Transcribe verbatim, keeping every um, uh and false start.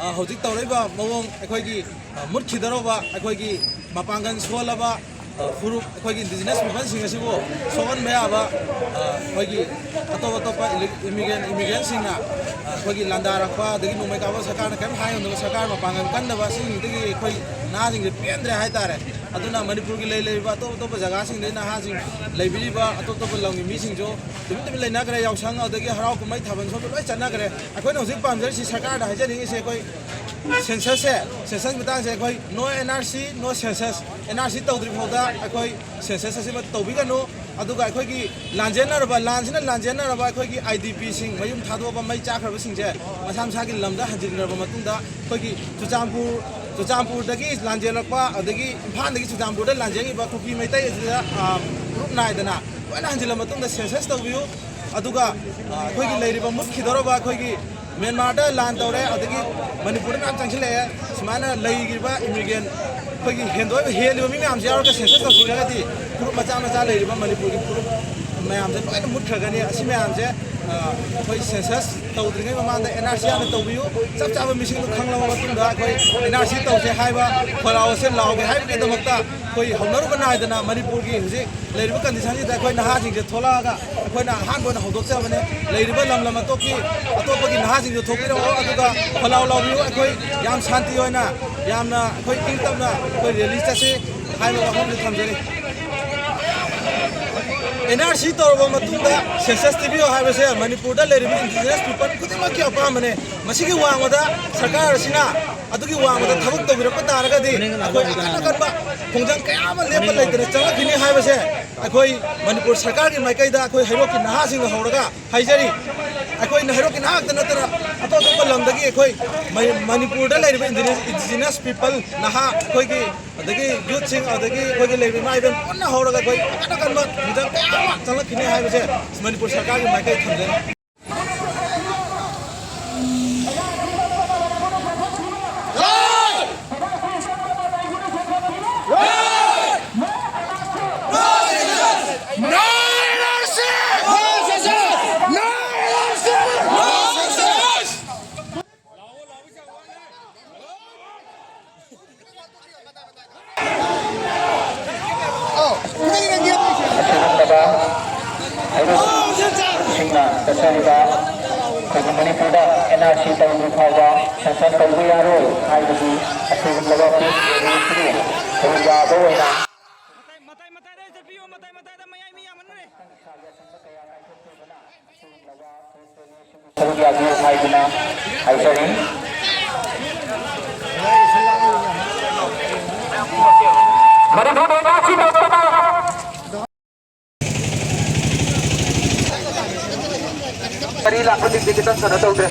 ꯑ, ꯍꯧꯖꯤꯛ ꯇꯧꯔꯛꯏꯕ ꯃꯑꯣꯡ, ꯑꯩꯈꯣꯏꯒꯤ, ꯑ, ꯃꯨꯠꯈꯤꯗꯧꯔꯕ, ꯑꯩꯈꯣꯏꯒꯤ ꯃꯄꯥꯡꯒꯜ ꯁꯣꯜꯂꯕ, ꯑ, ꯐꯨꯔꯨꯞ, ꯑꯩꯈꯣꯏꯒꯤ indigenous peopleꯁꯤꯡ ꯑꯁꯤꯕꯨ ꯁꯣꯛꯍꯟꯕ ꯌꯥꯕ, ꯑ, ꯑꯩꯈꯣꯏꯒꯤ ꯑꯇꯣꯞ ꯑꯇꯣꯞꯄ ꯏꯂꯤ-, immigrant, immigrantꯁꯤꯡꯅ, ꯑ, ꯑꯩꯈꯣꯏꯒꯤ ꯂꯥꯟꯗꯥꯔꯛꯄ, ꯑꯗꯒꯤ ꯅꯣꯡꯃꯩ ꯀꯥꯞꯄ ꯁꯔꯀꯥꯔꯅ ꯀꯔꯤꯝ ꯍꯥꯏꯉꯝꯗꯕ, ꯁꯔꯀꯥꯔ ꯃꯄꯥꯡꯒꯜ ꯀꯟꯗꯕ, ꯁꯤꯁꯤꯡꯗꯒꯤ ꯑꯩꯈꯣꯏ ꯅꯍꯥꯁꯤꯡꯁꯦ ꯄꯦꯟꯗ꯭ꯔꯦ ꯍꯥꯏꯇꯥꯔꯦ꯫ ꯑꯗꯨꯅ ꯃꯅꯤꯄꯨꯔꯒꯤ ꯂꯩ ꯂꯩꯔꯤꯕ ꯑꯇꯣꯞ ꯑꯇꯣꯞꯄ ꯖꯒꯥꯁꯤꯡꯗꯒꯤ ꯅꯍꯥꯁꯤꯡ, ꯂꯩꯕꯤꯔꯤꯕ ꯑꯇꯣꯞ ꯑꯇꯣꯞꯄ ꯂꯝꯒꯤ ꯃꯤꯁꯤꯡꯁꯨ ꯇꯨꯃꯤꯟ ꯇꯨꯃꯤꯟ ꯂꯩꯅꯈ꯭ꯔꯦ꯫ ꯌꯥꯎꯁꯪ, ꯑꯗꯒꯤ ꯍꯔꯥꯎ ꯀꯨꯝꯍꯩ ꯊꯥꯕꯜ ꯁꯣꯝꯗ ꯂꯣꯏ ꯆꯠꯅꯈ꯭ꯔꯦ꯫ ꯑꯩꯈꯣꯏꯅ ꯍꯧꯖꯤꯛ ꯄꯥꯝꯖꯔꯤꯁꯤ, ꯁꯔꯀꯥꯔꯗ ꯍꯥꯏꯖꯅꯤꯡꯉꯤꯁꯦ, ꯑꯩꯈꯣꯏ censusꯁꯦ, census ꯃꯇꯥꯡꯁꯦ, ꯑꯩꯈꯣꯏ no NRC, no census, NRC ꯇꯧꯗ꯭ꯔꯤ ꯐꯥꯎꯗ ꯑꯩꯈꯣꯏ census ꯑꯁꯤꯃ ꯇꯧꯕꯤꯒꯅꯨ꯫ ꯑꯗꯨꯒ ꯑꯩꯈꯣꯏꯒꯤ ꯂꯥꯟꯖꯦꯟꯅꯔꯕ, ꯂꯥꯟꯁꯤꯅ ꯂꯥꯟꯖꯦꯟꯅꯔꯕ ꯑꯩꯈꯣꯏꯒꯤ IDPꯁꯤꯡ, ꯃꯌꯨꯝ ꯊꯥꯗꯣꯛꯑꯕ, ꯃꯩ ꯆꯥꯛꯈ꯭ꯔꯕꯁꯤꯡꯁꯦ ꯃꯁꯥ ꯃꯁꯥꯒꯤ ꯂꯝꯗ ꯍꯟꯖꯤꯟꯈ꯭ꯔꯕ ꯃꯇꯨꯡꯗ, ꯑꯩꯈꯣꯏꯒꯤ ꯆꯨꯔꯆꯥꯟꯄꯨꯔ, ꯆꯨꯔꯆꯥꯟꯄꯨꯔꯗꯒꯤ ꯂꯥꯟꯖꯦꯜꯂꯛꯄ, ꯑꯗꯒꯤ ꯏꯝꯐꯥꯜꯗꯒꯤ ꯆꯨꯔꯆꯥꯟꯄꯨꯔꯗ ꯂꯥꯟꯖꯦꯜꯂꯤꯕ ꯀꯨꯀꯤ ꯃꯩꯇꯩ ꯑꯁꯤꯗ, ꯑ, ꯐꯨꯔꯨꯞ ꯅꯥꯏꯗꯅ ꯂꯣꯏꯅ ꯍꯟꯖꯤꯜꯂ ꯃꯇꯨꯡꯗ census ꯇꯧꯕꯤꯌꯨ꯫ ꯑꯗꯨꯒ, ꯑ, ꯑꯩꯈꯣꯏꯒꯤ ꯂꯩꯔꯤꯕ ꯃꯨꯠꯈꯤꯗꯧꯔꯕ, ꯑꯩꯈꯣꯏꯒꯤ ꯃ꯭ꯌꯥꯟꯃꯥꯔꯗ ꯂꯥꯟ ꯇꯧꯔꯦ, ꯑꯗꯒꯤ ꯃꯅꯤꯄꯨꯔꯗ ꯃꯌꯥꯝ ꯆꯪꯁꯤꯜꯂꯛꯑꯦ꯫ ꯁꯨꯃꯥꯏꯅ ꯂꯩꯔꯤꯕ immigrant, ꯑꯩꯈꯣꯏꯒꯤ ꯍꯦꯟꯗꯣꯛꯏꯕ, ꯍꯦꯜꯂꯤꯕ ꯃꯤ ꯃꯌꯥꯝꯁꯦ ꯌꯥꯎꯔꯒ census ꯇꯧꯁꯤꯜꯂꯒꯗꯤ ꯐꯨꯔꯨꯞ ꯃꯆꯥ ꯃꯆꯥ ꯂꯩꯔꯤꯕ ꯃꯅꯤꯄꯨꯔꯒꯤ ꯐꯨꯔꯨꯞ ꯃꯌꯥꯝꯁꯦ ꯂꯣꯏꯅ ꯃꯨꯠꯈ꯭ꯔꯒꯅꯤ꯫ ꯑꯁꯤ ꯃꯌꯥꯝꯁꯦ, ꯑ, ꯑꯩꯈꯣꯏ census ꯇꯧꯗ꯭ꯔꯤꯉꯩ ꯃꯃꯥꯡꯗ NRC ꯍꯥꯟꯅ ꯇꯧꯕꯤꯌꯨ꯫ ꯆꯞ ꯆꯥꯕ ꯃꯤꯁꯤꯡꯗꯣ ꯈꯪꯂꯕ ꯃꯇꯨꯡꯗ ꯑꯩꯈꯣꯏ NRC ꯇꯧꯁꯦ ꯍꯥꯏꯕ ꯈꯣꯜꯂꯥꯎ ꯑꯁꯦ ꯂꯥꯎꯒꯦ ꯍꯥꯏꯕꯒꯤꯗꯃꯛꯇ ꯑꯩꯈꯣꯏ ꯍꯧꯅꯔꯨꯕ ꯅꯥꯏꯗꯅ ꯃꯅꯤꯄꯨꯔꯒꯤ ꯍꯧꯖꯤꯛ ꯂꯩꯔꯤꯕ conditionꯁꯤꯗ ꯑꯩꯈꯣꯏ ꯅꯍꯥꯁꯤꯡꯁꯦ ꯊꯣꯛꯂꯛꯑꯒ ꯑꯩꯈꯣꯏꯅ ꯑꯍꯥꯟꯕ ꯑꯣꯏꯅ ꯍꯧꯗꯣꯛꯆꯕꯅꯦ꯫ ꯂꯩꯔꯤꯕ ꯂꯝ ꯂꯝ ꯑꯇꯣꯞꯄꯒꯤ, ꯑꯇꯣꯞꯄꯒꯤ ꯅꯍꯥꯁꯤꯡꯁꯨ ꯊꯣꯛꯄꯤꯔꯛꯑꯣ, ꯑꯗꯨꯒ ꯈꯣꯜꯂꯥꯎ ꯂꯥꯎꯕꯤꯌꯨ꯫ ꯑꯩꯈꯣꯏ ꯌꯥꯝ ꯁꯥꯟꯇꯤ ꯑꯣꯏꯅ, ꯌꯥꯝꯅ ꯑꯩꯈꯣꯏ ꯏꯪ ꯇꯞꯅ ꯑꯩꯈꯣꯏ rally ꯆꯠꯁꯤ ꯍꯥꯏꯕ ꯋꯥꯐꯝꯁꯤ ꯊꯝꯖꯔꯤ꯫ NRC ꯇꯧꯔꯕ ꯃꯇꯨꯡꯗ census ꯊꯤꯕꯤꯌꯨ ꯍꯥꯏꯕꯁꯦ ꯃꯅꯤꯄꯨꯔꯗ ꯂꯩꯔꯤꯕ indigenous people ꯈꯨꯗꯤꯡꯃꯛꯀꯤ ꯑꯄꯥꯝꯕꯅꯦ꯫ ꯃꯁꯤꯒꯤ ꯋꯥꯡꯃꯗ ꯁꯔꯀꯥꯔ ꯑꯁꯤꯅ ꯑꯗꯨꯒꯤ ꯋꯥꯡꯃꯗ ꯊꯕꯛ ꯇꯧꯕꯤꯔꯛꯄ ꯇꯥꯔꯒꯗꯤ ꯑꯩꯈꯣꯏ ꯑꯀꯟ ꯑꯀꯟꯕ ꯈꯣꯡꯖꯪ ꯀꯌꯥ ꯑꯃ ꯂꯦꯞꯄ ꯂꯩꯇꯅ ꯆꯪꯂꯛꯈꯤꯅꯤ ꯍꯥꯏꯕꯁꯦ ꯑꯩꯈꯣꯏ ꯃꯅꯤꯄꯨꯔ ꯁꯔꯀꯥꯔꯒꯤ ꯃꯥꯏꯀꯩꯗ ꯑꯩꯈꯣꯏ ꯍꯩꯔꯣꯛꯀꯤ ꯅꯍꯥꯁꯤꯡꯅ ꯍꯧꯔꯒ ꯍꯥꯏꯖꯔꯤ꯫ ꯑꯩꯈꯣꯏꯅ ꯍꯩꯔꯣꯛꯀꯤ ꯅꯍꯥ ꯈꯛꯇ ꯅꯠꯇꯅ ꯑꯇꯣꯞ ꯑꯇꯣꯞꯄ ꯂꯝꯗꯒꯤ ꯑꯩꯈꯣꯏ ꯃ-, ꯃꯅꯤꯄꯨꯔꯗ ꯂꯩꯔꯤꯕ indigenous, indigenous people, ꯅꯍꯥ ꯑꯩꯈꯣꯏꯒꯤ, ꯑꯗꯒꯤ youthꯁꯤꯡ, ꯑꯗꯒꯤ ꯑꯩꯈꯣꯏꯒꯤ ꯂꯩꯔꯤꯕ ꯏꯃꯥ ꯏꯕꯦꯟ ꯄꯨꯟꯅ ꯍꯧꯔꯒ ꯑꯩꯈꯣꯏ ꯑꯀꯟ ꯑꯀꯟꯕ ꯈꯣꯡꯖꯪ ꯀꯌꯥ ꯑꯃ ꯆꯪꯂꯛꯈꯤꯅꯤ ꯍꯥꯏꯕꯁꯦ ꯃꯅꯤꯄꯨꯔ ꯁꯔꯀꯥꯔꯒꯤ ꯃꯥꯏꯀꯩ ꯊꯝꯖꯔꯤ꯫ ꯍꯩꯔꯣꯛꯁꯤꯡꯅ ꯆꯠꯆꯔꯤꯕ ꯑꯩꯈꯣꯏꯒꯤ ꯃꯅꯤꯄꯨꯔꯗ ꯑꯦꯟ ꯑꯥꯔ ꯁꯤ ꯇꯧꯗ꯭ꯔꯤ ꯐꯥꯎꯕ ꯁꯦꯟꯁꯟ ꯇꯧꯕ ꯌꯥꯔꯣꯏ ꯍꯥꯏꯕꯒꯤ ꯑꯁꯤꯒꯨꯝꯂꯕ ꯄꯤꯁ ꯔꯦꯂꯤ ꯑꯁꯤꯕꯨ ꯈꯨꯔꯨꯝꯖꯕ ꯑꯣꯏꯅ ꯃꯇꯥꯏ ꯃꯇꯥꯏꯗ ꯆꯠꯄꯤꯌꯨ, ꯃꯇꯥꯏ ꯃꯇꯥꯏꯗ, ꯃꯌꯥꯏ ꯃꯤ ꯌꯥꯝꯃꯟꯈ꯭ꯔꯦ꯫ ꯁꯔꯨꯛ ꯌꯥꯕꯤꯌꯨ ꯍꯥꯏꯗꯨꯅ ꯍꯥꯏꯖꯔꯤ꯫ ꯃꯅꯤꯄꯨꯔ ꯂꯩꯕꯥꯛꯁꯤ ꯇꯣꯞꯇꯅ ꯃꯔꯤ ꯂꯥꯛꯄꯁꯤꯡꯁꯤ ꯈꯤꯇꯪ ꯀꯩꯅꯣ ꯇꯧꯗ꯭ꯔꯦ꯫